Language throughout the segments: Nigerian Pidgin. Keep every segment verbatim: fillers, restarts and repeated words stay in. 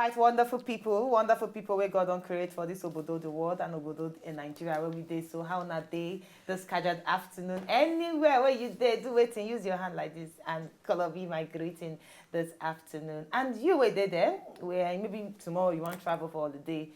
Right, wonderful people, wonderful people wey God don create for this obodo, the world, and obodo in Nigeria where we dey. So how una dey this kajad afternoon? Anywhere where you dey, do wetin, use your hand like this and call be my greeting this afternoon. And you wey dey there, where maybe tomorrow you wan travel for holiday,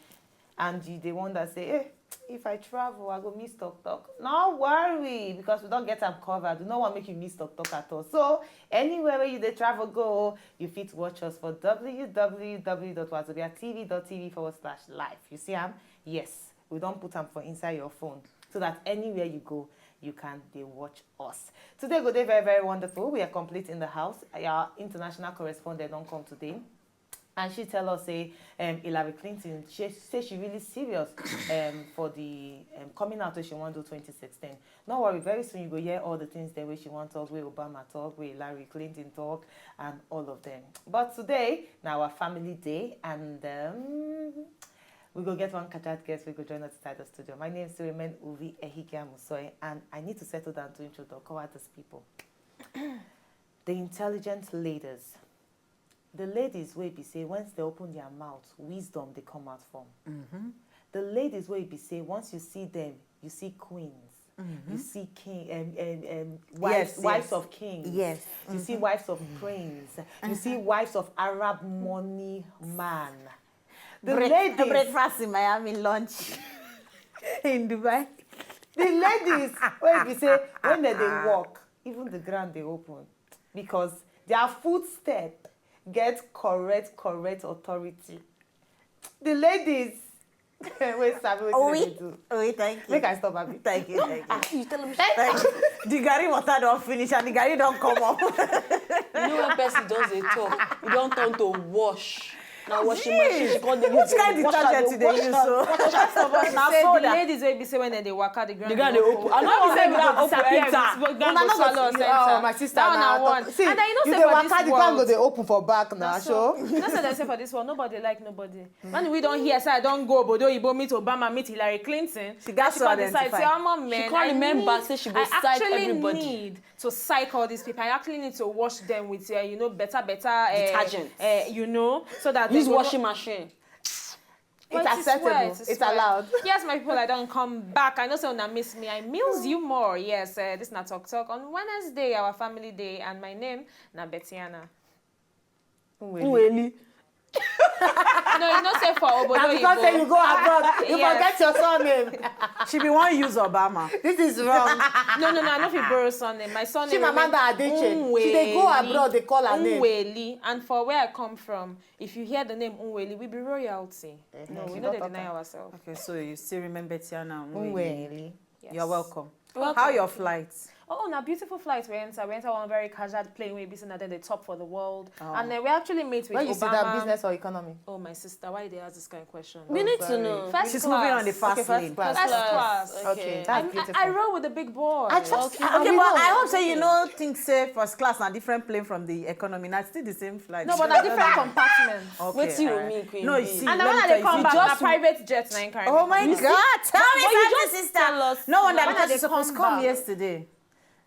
and you dey wonder say, eh, if I travel, I go miss talk talk. No worry, because we don get am covered. We no wan make you miss talk talk at all. So anywhere where you dey travel go, you fit watch us for www.wazobiatv.tv forward slash live. You see am? Yes, we don put am for inside your phone so that anywhere you go, you can dey watch us. Today go dey very, very wonderful. We are complete in the house. Our international correspondent don come today. And she tell us say, um, Hillary Clinton, she say she really serious, um, for the, um, coming out wey she wan do twenty sixteen. No worry, very soon you go hear all the things dem wey she wan talk, wey Obama talk, wey Hillary Clinton talk, and all of them. But today na our family day, and, um, we go get one kajad guest wey go join us inside the studio. My name still remain Uvi Ehikia Musoi, and I need to settle down to introduce, cover these people. The intelligent ladies. The ladies wey be say once they open their mouth, wisdom dey come out from. The ladies wey be say once you see them, you see queens, you see king, um, um, um, wives, Yes, wives yes. of kings, Yes. You see wives of prince, you see wives of Arab money man. The Break- ladies, breakfast in Miami, lunch in Dubai. The ladies wey be say when they dey walk, even the ground dey open because their footstep get correct, correct authority. The ladies wey sabi wetin Oui, dem dey do. oui, thank you. Make I stop, abi? Thank you, thank you. You tell me. Thank you. The garri water don finish and the garri don come up. You know when person just dey talk, you don turn to wash. Na washing machine she come dey use. Which kind Wash am, detergent you dey wash use am, so? wash am. First of all, Na say so the that ladies wey be say when dem dey waka, the ground The ground dey dey open. I no No be wan say make we go ground open disappear, enter. we go, ground Una go no go swallow us see, enter. oh, my sister, That one na na talk- one. See, And then you know you say dey for this waka, the ground go world, dey open for back na. Na So so, you know say dem say for this world, nobody like nobody. When we don hear say I don go obodo oyibo meet Obama, meet Hillary Clinton, She got she to come decide identify. say, "Omo, man, She come I remember need, say she go I psych actually everybody." need to psych all these people. I actually need to wash them with, uh, you know, better, better, uh, Detergent. Uh, you know, so that Use they go washing machine. But It's acceptable. Well, it's It's well. Allowed. Yes, my people, I don come back. I know say una miss me. I miss you more. Yes, uh, this na Talk Talk on Wednesday, our family day, and my name na Betiana. Nweli. No, you know say for obodo Na because say you oyibo. Go abroad, you Yes. Forget your surname. She be wan use Obama. This is wrong. No, no, no, I no fit borrow surname. My surname Chimamanda remain Adichie. She dey go Nweli. Abroad, dey call her name. Nweli, and for where I come from, if you hear the name Nweli, we be royalty. No, She we no don dey talk deny am. Ourselves. Okay, so you still remember Tiana Nweli. Nweli. Yes. You're welcome. Welcome. How your flight? Oh, na beautiful flight we enter. We enter one very casual plane wey be say na dem dey top for the world, Oh. And then we actually meet with Where you sit down, Obama. Business or economy? Oh, my sister, why you dey ask this kind of question? We need to Sorry. Know. First She's class. Moving on the fast Okay, first lane. class. First First class. class. Okay, Okay. that's I'm- beautiful. I, I roll with the big boys. I trust- Okay, we but know. I hope say you know things say first class na different plane from the economy. Na still the same flight. No, but na different compartments. Okay, Wetin you alright. mean, Queen No, you Bee? see, And let when me I tell dey come you, back, na just private jet na im carry Oh me. my You see? God! Tell me But you something, just sister. Tell us. No wonder When I because dey you supposed come come back. Yesterday.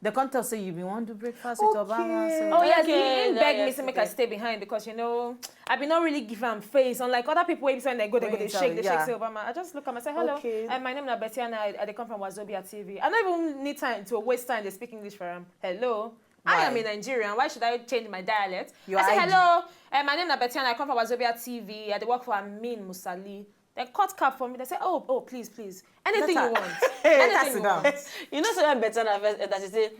They come tell say you be wan do breakfast with Obama. So. Oh yes, Okay, he, he that beg me to make I yesterday. Stay behind because you know I be not really give am face. Unlike other people wey be say when they go, they go, When they you shake, tell- they shake. yeah. Say Obama. I just look at him and say hello. Okay. Uh, my name na Betty and I, I dey come from Wazobia T V. I don't even need time to waste time. They speak English for him. Hello. I am Why? A Nigerian. Why should I change my dialect? Your I say I D. Hello. Uh, my name na Betty and I come from Wazobia T V. I dey work for Amin Musali. They cut cap for me. They say, oh, oh, please, please, anything you Let her- want, Hey, anything sit you down. want. You know say when Betty na first enter, she say,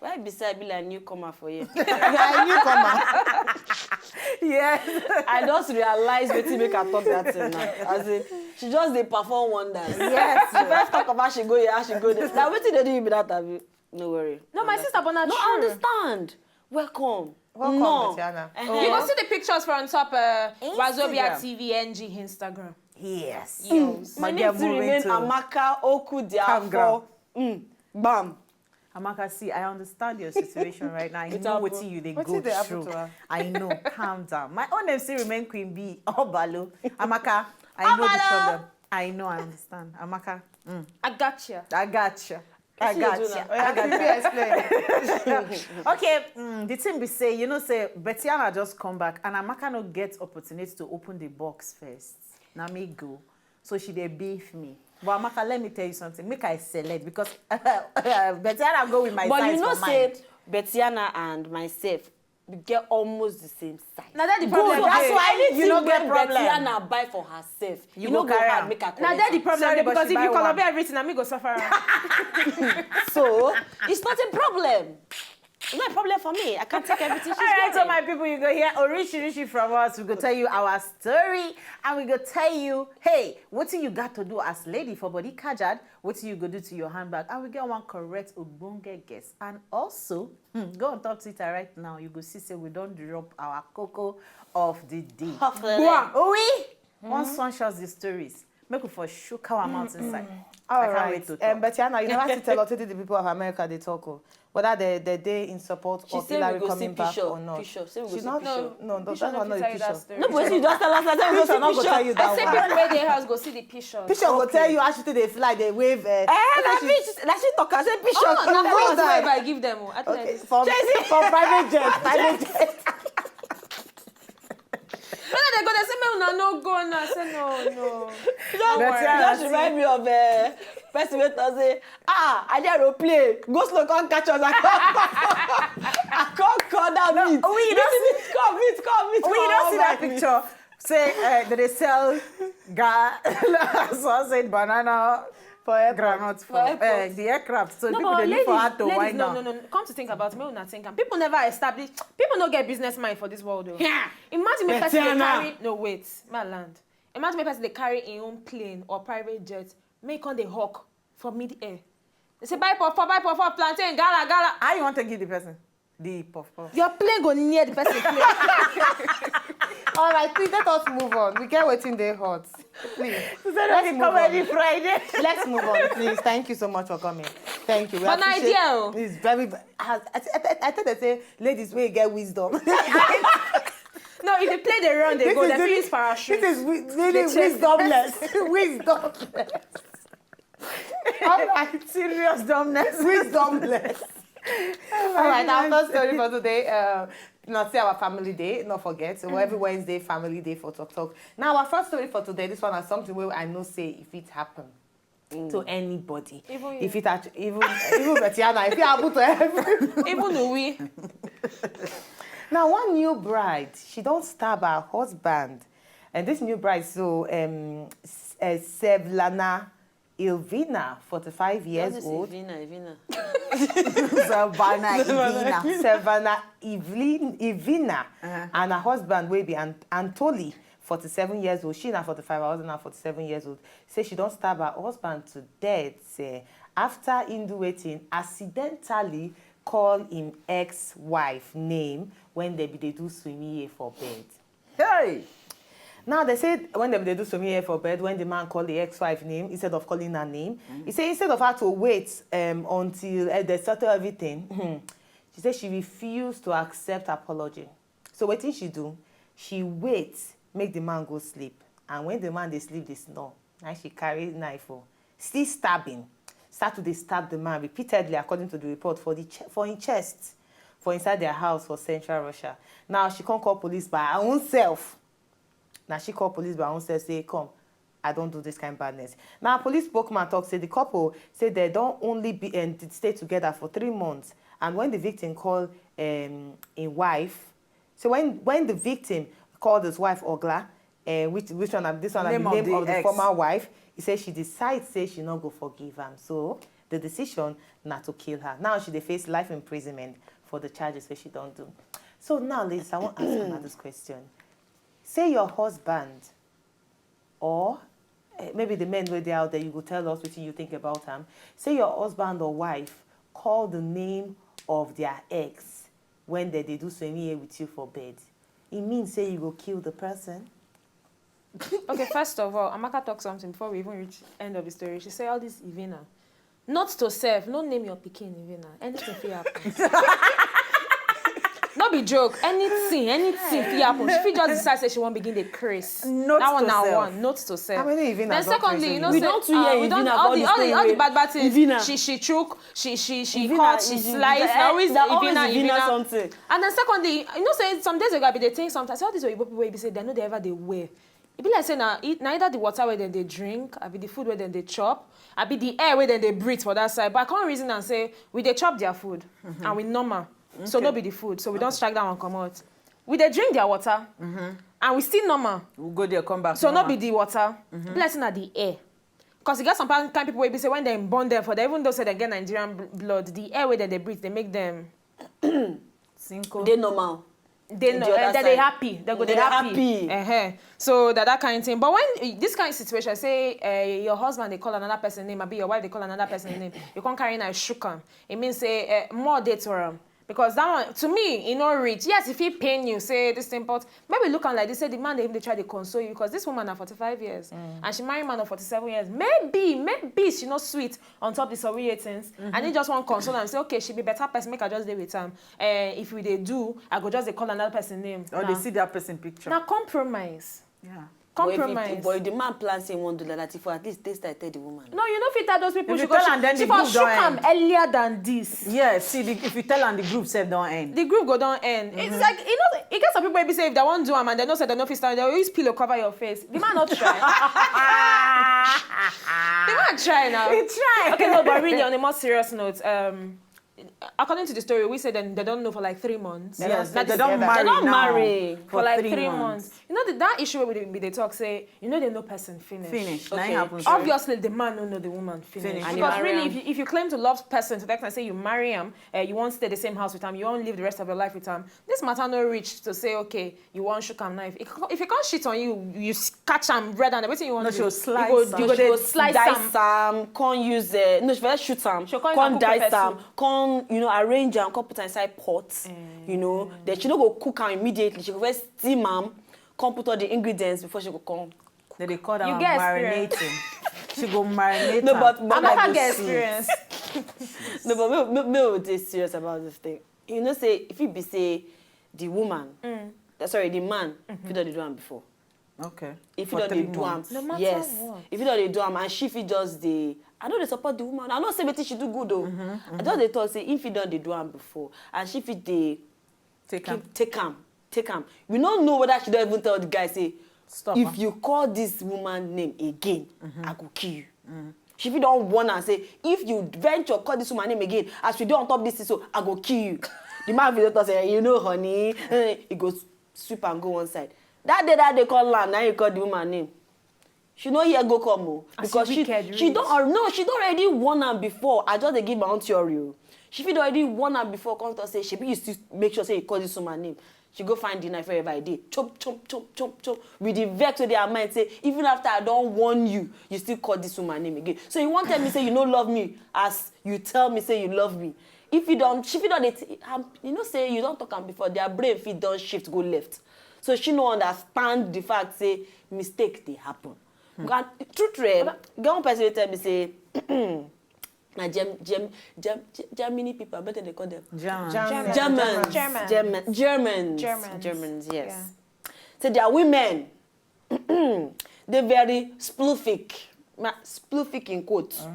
why be say I be like newcomer for here? You are a newcomer. Yes. I just realize wetin make her talk that thing now. As in, she just dey perform wonders. Yes. She first talk about she go here, she go there. Now wetin dey do you be that, abi? No worry. No, my sister, but na No, true. I understand. Welcome. Welcome, No. Tatiana. Uh-huh. You go see the pictures for on top uh, Wazobia Instagram. T V N G Instagram. Yes. Yes. My We dear, need to moving remain to Amaka Oku Calm, girl. Diafo. Mm. Bam. Amaka, see, I understand your situation right now. I It know happen. what you they Wetin go dey happen through. To her? I know. Calm down. My own name still remain Queen Bee. Obalo. Amaka, I know the Obalo. Problem. I know. I understand. Amaka. Mm. I gotcha. I gotcha. I got you. Oya, Bibi, explain. Okay, mm, the thing be say, you know, say Betiana just come back, and Amaka no get opportunity to open the box first. Now me go, so she dey beef me. But Amaka, let me tell you something. Make I select because Betiana go with my But size you know, for say mind. Betiana and myself, we get almost the same size. Na that the Good, problem that's dey. Why You no anything get wey problem. Betiana buy for herself, You you no go go carry hard am. Make her Na collect there the am. problem Sorry, dey but because she if buy you one. collabo everything, na me go suffer am. So it's not a problem. It's not a problem for me. I can't take everything she's All right, so wearing. My people, you go hear Orishirishi from us. We go tell you our story, and we go tell you, hey, what you got to do as lady for body kajad, what you go do to your handbag, and we get one correct ogbonge guest. And also, hmm, go on top Twitter right now. You go see, say we don't drop our cocoa of the day. Hopefully. Bwa. Oui, one son shows the stories. Make we for shook our mouth inside. All I can't right. Wait to talk. Um, Betiana, you never still tell us wetin the people of America dey talk o. Whether they they dey in support She of say we Hillary go see coming back Pisho. or not. Pisho. Say we go She's see not. Pisho. No, no, Pisho that's no not fit the tell you that Pisho. story. No, but you just tell us that we Pisho see not go Pisho. tell you that I say one. people wey dey house go see the Pisho. Pisho go tell you how she take dey fly, dey wave. Uh, Eh, na me. Na she talk. I say Pisho. Oh, na What's that that? Vibe I give them. Oh, I think I Okay, just- for, for private jet, private jet. When they go, they say, "Me una no go now." I say, "No, no." Don't worry. Betiana Just remind me of uh, person wey talk say, ah, I dey aeroplane. Go slow, come catch us. I come, I come call that meet. We Meet, don't meet, come, meet, come, meet. We come, don't see that come, meet. Picture. Say uh, they dey sell ga sausage, banana, For airport. Groundnut for For airport. uh, the aircraft. So No, people but dey ladies, look for how to ladies, wind no, down. No, no, no. Come to think about it, make una think am. People never establish. People no get business mind for this world, though. Yeah. Imagine me person dey Betiana. Carry. No, wait, my land. Imagine me person dey carry im own plane or private jet, make come dey hawk for mid air. They say, "Buy puff, puff, buy puff, puff, plantain, gala, gala." How you want to give the person the puff puff? Your plane go near the person plane. All right, please let us move on. We get wetin dey hot. Please. Instead of the comedy Friday. Let's move on, please. Thank you so much for coming. Thank you. We But na appreciate- idea o. It's very. I, I, I, I tell them say ladies wey get wisdom. No, if the plane dey run, they This go. is They really- fit use parachute. This is wi- really They check. Wisdomless. Wisdomless. All right. Serious dumbness. Wisdomless. All right, our first story for today. Uh, not say our family day, not forget. So every Wednesday, family day for Talk Talk. Now, our first story for today, this one is something where I know say if it happen to anybody, Even if you. It actually, even even Betiana, if it happen to everyone. Even we. Now, one new bride, she don't stab her husband, and this new bride, so um, S- uh, Sevlana Ilvina, forty-five years Don't say old. Ivina, Ivina. Savannah Ivina. Savannah Evelyn, Ivina Uh-huh. and her husband will be An- Antoli, forty-seven years old. She na forty-five, her husband na forty-seven years old. Say she don't stab her husband to death eh, after he do wetin accidentally call him ex-wife name when they be dey do swimmy for bed. Hey. Now they say when they be dey do swimmy for bed, when the man call the ex-wife name instead of calling her name, he say instead of her to wait um, until uh, they settle everything, she said she refused to accept apology. So wetin she do? She wait make the man go sleep, and when the man dey sleep, dey snore. Now she carry knife, oh, still stabbing, start to dey stab the man repeatedly, according to the report, for the ch- for him chest, for inside their house for central Russia. Now she come call police by her own self. Now she call police by her own self, say, "Come, I don't do this kind of badness." Now police spokesman talk say the couple say they don't only be and stay together for three months, and when the victim call um, a wife, so when when the victim called his wife Ogla, uh, which which one this one na the name of the former wife, he say she decide say she no go forgive am. So the decision na to kill her. Now she dey face life imprisonment for the charges wey she don do. So now, ladies, I wan ask una this question. Say your husband or eh, maybe the men wey dey out there, you go tell us wetin you think about am. Say your husband or wife call the name of their ex when they dey do swimmy with you for bed. E mean say you go kill the person? Okay, first of all, Amaka talk something before we even reach end of the story. She say all this Ivina. Not to serve, no name your pikin Ivina. Anything fit happen. No be joke. Anything, anything fit happen. She fit just decide say she wan begin dey craze. Note That one to na self. One. Note to self. How many Ivina Then don secondly, craze you know anyway? We say don too uh, hear we don Ivina all for the this all the all the story. bad bad things. Ivina. She she chook. She she she Ivina, cut. She Ivina, slice. eh, Na always na always Ivina Ivina Ivina. Something. And then secondly, you know say some days ago I be dey think sometimes all these oyibo people wey be say dem no dey ever dey wear. E be like say na e- na either the water wey dem dey drink, abi the food wey dem dey chop, abi the air wey dem dey breathe for that side. But I come reason am say we dey chop their food and we normal. So no be the food. So we don strike that one comot. We dey drink their water and we still normal. We go there, come back. So no normal. Be the water. Be like say na the air. Cause e get some kind kind people wey be say when dem born dem for there, even though say dem get Nigerian bl- blood, the air wey dem dey breathe dey make dem Cinco. Dey normal. dey In no, the other eh, dem dey side. Happy. Dem go Dem dey dey happy. Happy. Uh-huh. So that that kind thing. But when eh, this kind of situation, say uh, your husband dey call another person name, abi your wife dey call another person name, you come carry knife shook am. It means say uh, more dey to am. Because that one, to me, e no reach. Yes, if he pain you, say this thing, but maybe look am like this, say the man dey even dey try to console you because this woman na forty-five years and she marry man of forty-seven years. Maybe, maybe she no sweet on top the survey things and he just wan console am say, okay, she be better person, make I just dey with am. Uh, if we dey do, I go just dey call another person name. Or Nah. They see that person picture. Na compromise. Yeah. But if, Compromise. if, but if the man plan say he wan do like that, if at least taste I tell the woman. No, you no fit tell those people. If She you go, tell am, then she the for group shook don am end. Earlier than this. Yeah, see, the, if you tell am, the group sef don end. The group go don end. It's like you know, you get some people wey be say if they wan do am and they know say they no fit stand, they will use pillow cover your face. The man not try. The man try now. He try. Okay, no, but really on a more serious note, um, according to the story, we said then they don't know for like three months. Yes, That they is- don't they marry don't now marry for for like three three months. Months. You know the, that issue we be dey talk say you know they know person finish. Finish. Na Okay. it happens. Obviously, the man no know the woman finish. Finish. And you Because marry really, am. If you, if you claim to love person to the extent say you marry him, uh, you won't stay the same house with him, you won't live the rest of your life with him. This matter no reach to say okay, you want shook am knife. If, if he can't shit on you, you s- catch him red and everything you want. No, To she'll do, slice you go, am. you go She dey go slice dice am. Sam, can't use uh, no, she first shoot Sam, She'll come can't and cook dice pepper Sam, soup. Can't you know arrange am, can't put am inside pot, you know. Then she no go cook am immediately. She go first steam am, can't put all the ingredients before she go come. Then they call that You one get marinating. She go marinate. No, am. but- but That Amaka go get sweet. Experience. No, but me, me, me would dey serious about this thing. You know, say if it be say the woman, uh, sorry, the man, if he don dey do am before. Okay. If he For don three dey do am, months. No matter yes. What. If he don dey do am, and she fit just dey, I no dey support the woman. I no say wetin she do good o. I just dey talk say if he don dey do am before, and she fit dey Take am. keep take am, take am. We no know whether she don even tell the guy say, Stop if am. You call this woman name again, I go kill you. She fit don warn am say, if you venture call this woman name again, as we dey on top this thing so, I go kill you. The man fit don talk say, you know, honey, eh, he go sweep and go one side. That day, that day call land, now you call the woman name. She no hear go come o. As Because you she wicked she reach. Don al- no, she don already warn am before. I just dey give my own theory o. She fit don already warn am before, come talk say, shebi you still make sure say you call this woman name. She go find the knife wherever e dey. Chop, chop, chop, chop, chop. With the vex wey dey her mind say, even after I don warn you, you still call this woman name again. So you wan tell me say you no love me as you tell me say you love me. If you don, she fit don dey, t- um, you know say you don talk am before, their brain fit don shift go left. So she no understand the fact say mistake dey happen. And true true, eh, get one person wey tell me say, na Gem, Gem, Gem, Germany people, I bet they call them. German. German. Germans. German. German. Germans. Germans. Germans, yes. Yeah. So their women, they very sploofic. Ma- Sploofic in quotes.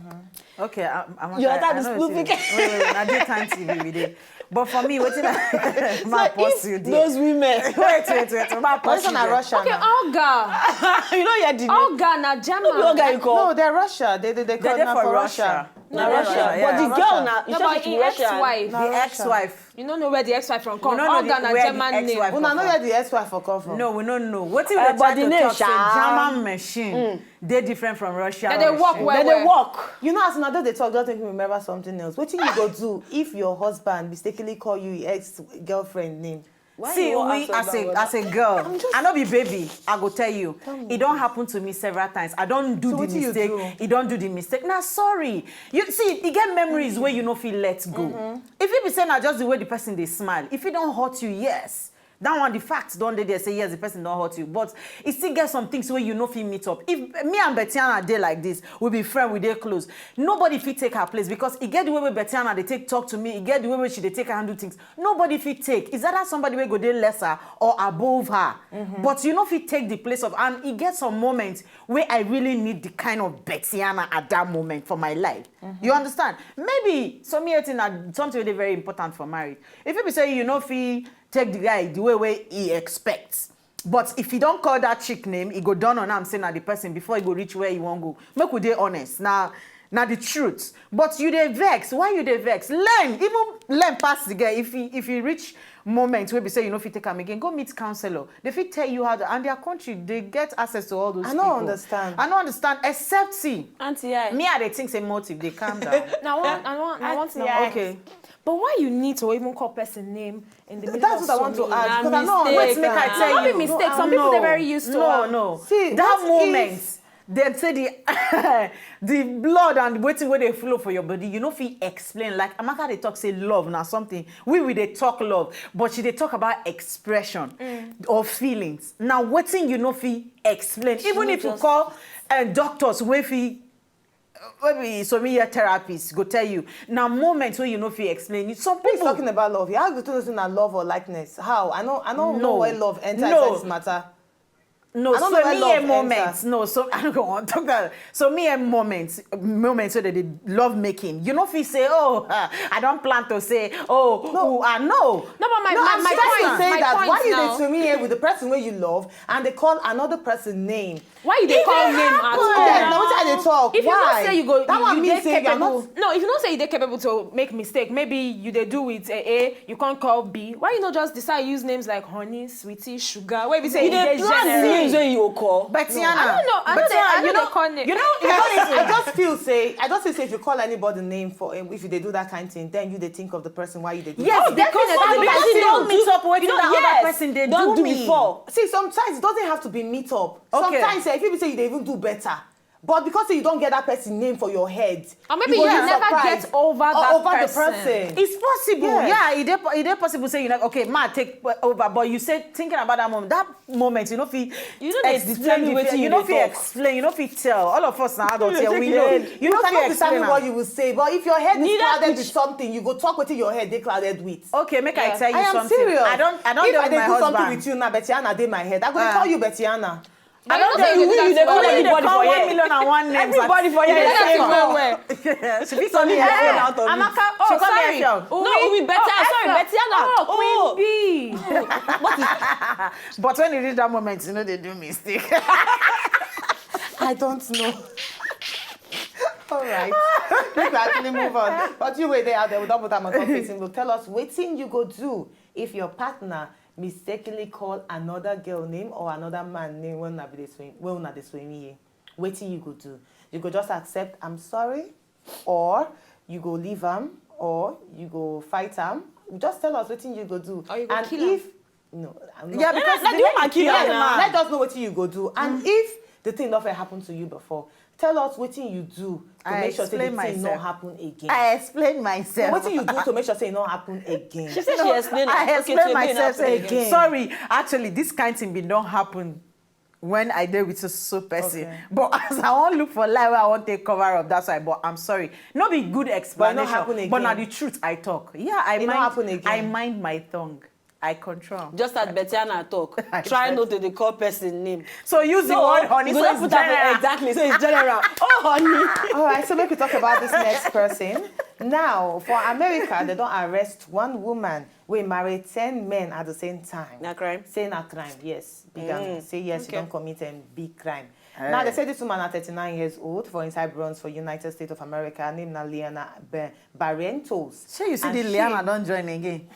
Okay, I, I'm You I, understand I the know spoofing? Wetin dey- Wait, wait, wait, na daytime T V we dey. But for me, wetin I ma So pause if you there. Those women. Wait, wait, wait. Ma But pause it's you not there. Russia Okay, now. Olga. You know, yeah, the Olga na German. No, be Olga you No, call. They're Russia. They they they They're call there now for for Russia. Russia. Na Russia, Russia. Yeah. But the Na girl Russia. na, you No, sure but say she in Russian? ex-wife. Na The Russia. Ex-wife. You don't know where the ex-wife from We come. no know Olga the- na where the German name. ex-wife Una come know from. where the ex-wife for come from. No, we no know. Wetin Uh, we but dey the try name, to talk say sha. German machine dey different from Russia. Dem dey work Machine. well. Then they work. You know, as another they talk, just make me remember something else. What you go do if your husband mistakenly call you ex girlfriend name? Why See, you wan we ask as us a about as a girl, I no be baby. I go tell you, Tell me. It don happen to me several times. I don do So the wetin you mistake. Do? It don do the mistake. Na sorry. You see, e get memories wey you no fit let go. If you be say na just the way the person dey smile, if it don hurt you, yes. That one, the fact don dey there say yes, the person don hurt you, but e still get some things wey you no fit meet up. If me and Betiana dey like this, we be friend, we dey close. Nobody fit take her place, because e get the way wey Betiana dey take talk to me, e get the way wey she dey take handle things. Nobody fit take. Is either somebody wey go dey lesser or above her, but you no fit take the place of. And e get some moments wey I really need the kind of Betiana at that moment for my life. You understand? Maybe some year thing na something wey dey very important for marriage. If you be say you no fit take the guy the way wey he expects, but if he don call that chick name, he go dawn on am say na the person before he go reach where he wan go. Make we dey honest, na na the truth. But you dey vex. Why you dey vex? Learn, even learn pass the girl. If he if he reach moment wey be say you no fit take am again, go meet counselor. They fit tell you how to, and their country, they get access to all those I people. No understand. I no understand, except see, Auntie, I. Me, I dey think say motive. Dey calm down. Now, I want, I want, I want to know. Okay. But why you need to even call person name in the middle That's of what I want to something? ask, Na 'cause I don't mistake. Wait, make I tell No be you. mistake. Some No, people dey very used to no, am. No, See, that what moment, if dem say the the blood and wetin wey dey flow for your body, you no fit explain. Like Amaka dey talk say love na something. We we dey talk love, but she dey talk about expression or feelings. Na wetin you no fit explain. Even no if you just call uh, doctors wey fit wey be some year therapists go tell you na moment wey you no fit explain. Some He's people talking about love. You have to know na love or likeness. How? I know. I don't know No. where love enters No. inside this matter. No, I don't so know where me love a moment. Enter. No, so I don't want to talk about. So me a moment, moments so that they love making. You know, if you say, oh, uh, I don't plan to say, oh, No. oh, I know. No, but my, No, my, I'm my trying point, to say my that point why you now. Dey to me here with the person where you love and they call another person name. Why you dey call name at all? Then now what I dey talk? If you Why? Know say you go, That you, one you mean dey say you are capable. Not. No, if you know say you dey capable to make mistake, maybe you dey do with a A, you can't call B. Why you not just decide use names like honey, sweetie, sugar? Where we say You dey dey plan general. Names wey you go call. But Tiana, I don't know. I but don't know. Tiana, I you don't know, call name. you know, I just, I just feel say I just feel say if you call anybody name for um, if you dey do that kind thing, then you dey think of the person why you dey do. Yes, That. Because Because the the person person don don meet do- up wetin you know, that other yes, person dey don do do me. Before. See, sometimes it doesn't have to be meet up. Okay. Sometimes eh, if you say you dey even do better, but because say you don't get that person name for your head, Or maybe go you dey never surprised. Get over Or that over person. The person. It's possible, Yes. Yeah. It dey, it dey possible say you know, okay, ma take over, but you say thinking about that moment, that moment, you know, if you, You know, they tell me wetin you you know, dey if you talk. Explain, you know, if you tell, all of us now adults here, we know, you You know, if you cannot be telling explain. What you will say, but if your head is Neither clouded could with something, you go talk wetin your head dey clouded with. Okay, make I Yeah. tell you I am something. serious. I don't, I don't If deal I with dey my do something husband. With you now, Betiana dey my head. I go Ah. Call you Betiana. I don't don't say you, you you dey dey call call anybody anybody for for here. here. One million and one names. Everybody for here You is dey same. well well. She fit call me Everyone Betiana. out of it. Amaka, oh She call me sorry. Efiong. Oh, No, we better. Oh, Sorry, Efiong. Betiana. Oh, Oh. Queen B. What is But when you reach that moment, you know they do mistake. I don't know. All right. Let's actually move on. But you wait there out there. We don't put them on top facing. Will tell us wetin you go do if your partner mistakenly call another girl name or another man name when una be dey swim. When una dey swim here. Wetin you go do? You go just accept I'm sorry, or you go leave am, or you go fight am. Just tell us wetin you go do. Or you go And kill am. If no, I'm not. Yeah, because na the the way woman you kill kill am am na. Let us know wetin you go do, and if the thing don fit happen to you before, tell us wetin you do to I make sure say the explain thing no myself. Happen again. I explain So myself. Wetin you do to make sure say e no happen again. She said she explained. I Okay, explain to me, myself. nothing Say, again. Sorry, actually, this kind thing been don happen when I dey with so so person. Okay. But as I wan look for lie wey I wan take cover up, that's why. But I'm sorry, no be good explanation. happen But na again. The truth I talk. Yeah, I It no mind. Happen again. I mind my tongue. I control. Just as Betiana talk, I try said- not to dey call person name. So use the So, word honey. you So go it's put am for- general. Exactly. So it's general. Oh, honey. All right, so make we talk about this next person. Now, for America, they don arrest one woman wey marry ten men at the same time. Na crime. Say na crime, yes. Big am. Say yes, she Okay. Don commit a big crime. Now, they say this woman na thirty-nine years old for inside Bronx for United States of America. Her name na Liana Be- Barrientos. So you see And the she- Liana don join again.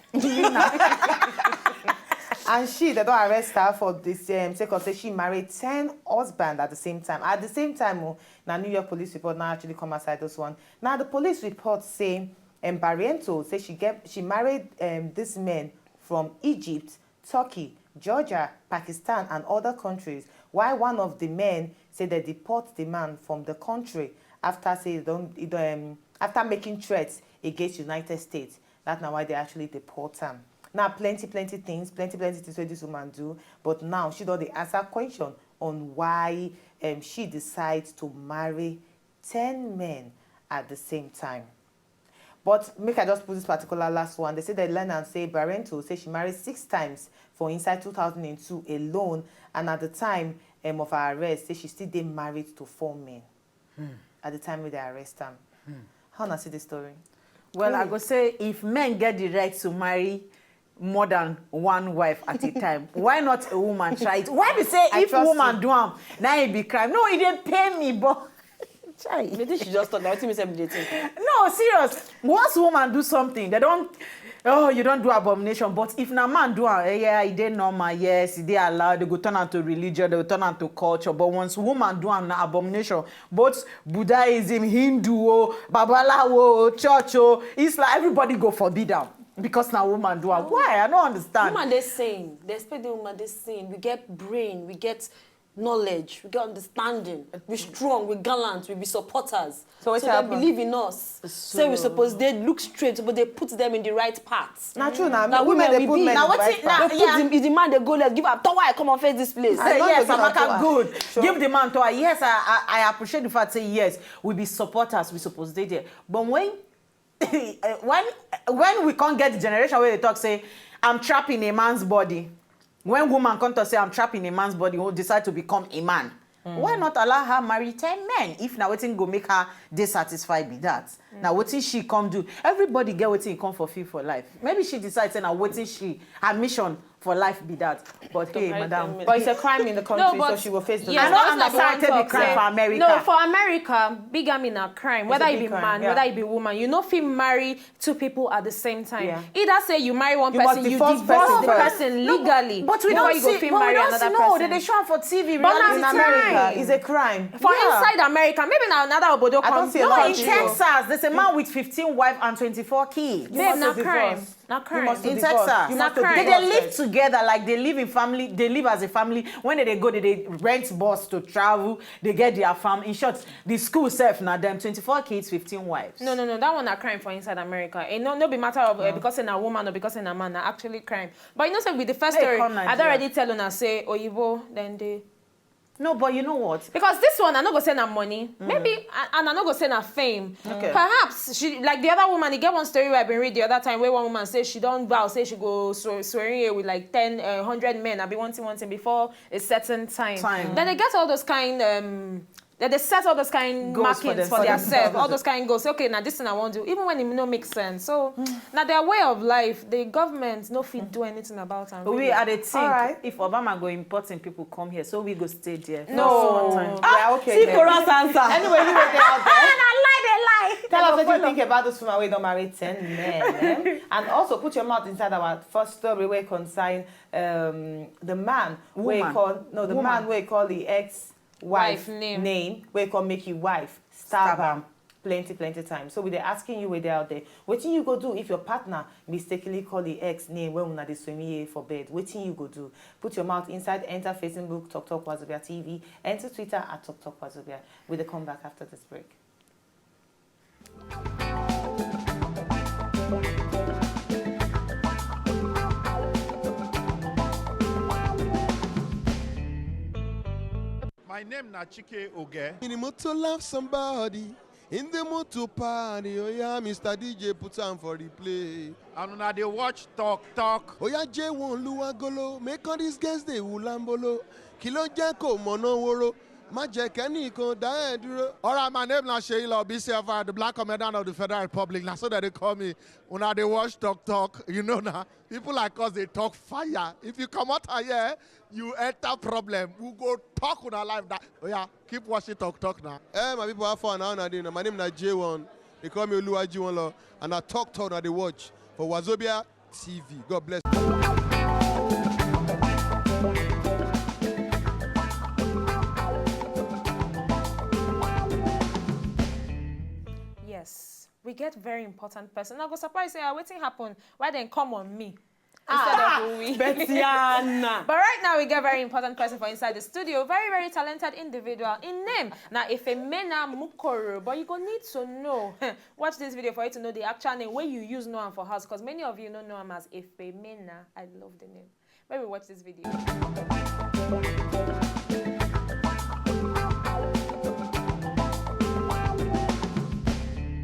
And she, they don arrest her for the same sake of say she married ten husbands at the same time. At the same time, oh, na New York police report now actually come outside this one. Now, the police report say um, Barrientos say she get she married um, this men from Egypt, Turkey, Georgia, Pakistan, and other countries. While one of the men say they deport the man from the country after say they don't, they don't, um, after making threats against United States. That's now why they actually deport him. Now plenty plenty things, plenty plenty things wey this woman do, but now she don dey answer question on why um, she decide to marry ten men at the same time. But make I just put this particular last one. They say they learn and say Barento say she married six times for inside two thousand and two alone, and at the time um, of her arrest, say she still dey married to four men. At the time wey they arrest am. How una see the story? Well, I go say if men get the right to marry more than one wife at a time, why not a woman try it? Why be say I if trust woman you. Do am, now it be crime? No, it dey pain me, but chai. Wetin she just talk na wetin me sef dey think. No, serious. Once woman do something, they don't. Oh, you don't do abomination. But if na man do am, eh, yeah, e dey normal. Yes, e dey allowed. They go turn am to religion. They go turn am to culture. But once woman do am, na abomination. Both Buddhism, Hindu, oh, Babalawo, oh, church, oh, Islam, everybody go forbid am because na woman do am. Why? I don't understand. Woman dey sane. They expect the woman dey sane. We get brain. We get knowledge. We get understanding. We strong. We gallant. We be supporters. So wetin they happen? Believe in us. Say we suppose they look straight, but they put them in the right path. Na true na Na women women dey we put be. men Na in the wetin- right na- path. They yeah. put him, if the man dey go left, give am. Talk why I come and face this place. I Say no yes, go give am Amaka, to good. her. Sure. Give the man to her. Yes, I, I, I appreciate the fact say yes, we be supporters, we suppose dey there. But when eh, when when we can't get the generation where they talk say, "I'm trapped in a man's body." When woman come to say, "I'm trapped in a man's body," who decide to become a man, why not allow her marry ten men if na wetin go make her dey satisfied be that? Na wetin she come do? Everybody get wetin e come fulfill for life. Maybe she decide say na wetin she, her mission for life be that. But hey, marry madam, ten men. But it's a crime in the country, No, but so she will face the yes, I don't that's understand what wetin be talk crime say. For America. No, for America, bigamy na crime. Whether a you big be crime, man, yeah. Whether you be woman, you no fit marry two people at the same time. Yeah. Either say you marry one You must person, you divorce divorce person the first. person legally But we before don't you go see, fit but we marry don't another see, no, person. They show am for T V. But Reality In na T V. America, crime. It's a crime. For Yeah. inside America, maybe na another obodo I don't come. see a No, in country. Texas. Texas, there's a man with fifteen wives and twenty-four kids. Babe, na to crime. Divorce. Na You crime. must to In divorce. Texas. You Na must to crime. They, divorce they live first. Together, like they live in family, they live as a family. When they, they go, they, they rent bus to travel, they get their farm. In short, the school self now them twenty-four kids, fifteen wives. No, no, no. That one na crime for inside America. E no, no be matter of uh, because in a woman or because in a man. Na actually crime. But you know, say with the first Hey, story, come I don Nigeria. Already tell una say Oyibo, then they No, but you know what? Because this one, I no go say na money. Maybe, and, and I no go say na fame. Okay. Perhaps she, like the other woman, e get one story where I been read the other time where one woman say she don vow, say she go swe- swearing away with like ten, uh, hundred men. I be one thing, one thing before a certain time. Time. Then they get all those kind, um, that they set all those kind Goals for markings them- for, for themselves, themselves. All those kind goals. Say, okay, now this thing I want to do, even when it no make sense. So now their way of life, the government no fit do anything about am. We Really. Are the think All right. If Obama go importing people come here, so we go stay there. No. For some time. Yeah, okay. See Then. Kora's answer. Anyway, you were there out there. And I lie, they lie. Tell us what you Follow. Think about this woman wey don marry ten men, eh? And also put your mouth inside our first story wey concern um, the man wey Woman. Call no the Woman. Man wey call the ex wife Wife name. Name wey call make him wife stab Stab am am. Plenty plenty times. So we dey asking you wey dey out there, wetin you go do if your partner mistakenly call the ex name when una dey swim for bed? Wetin you go do? Put your mouth inside, enter Facebook Talk Talk Wazobia T V, enter Twitter at Talk Talk Wazobia. We dey come back after this break. My name na Chike Oge. In the mood to love somebody, in the mood to party. Oh yeah, Mister D J, put on for the play. And una dey watch Talk Talk. Oh yeah, J one Luagolo, make all these girls they ulambolo. Kilo jẹ́ kó mọ̀nà woro, má jẹ́ kẹ́nìkan dá ẹ dúró. All right, my name na Seyi Law, B C F I, the black comedian of the Federal Republic. Na so that they call me. Una dey watch Talk Talk, you know na. People like us dey talk fire. If you comot here, you enter problem. We go talk una life. That, oh yeah, keep watching Talk Talk now. Eh, my people, how far now? Now, my name na J one. They call me Oluwaji One Law, and I talk talk now they watch for Wazobia T V. God bless. Yes, we get very important person. I go surprise say, ah, wetin happen? Why then come on me? instead of we. Betiana. But right now we get very important person for inside the studio, very very talented individual. In name na Ifemena Mukoro, but you go need to know. Watch this video for you to know the actual name wey you use know am for house, because many of you no know am as Ifemena. I love the name. Maybe watch this video.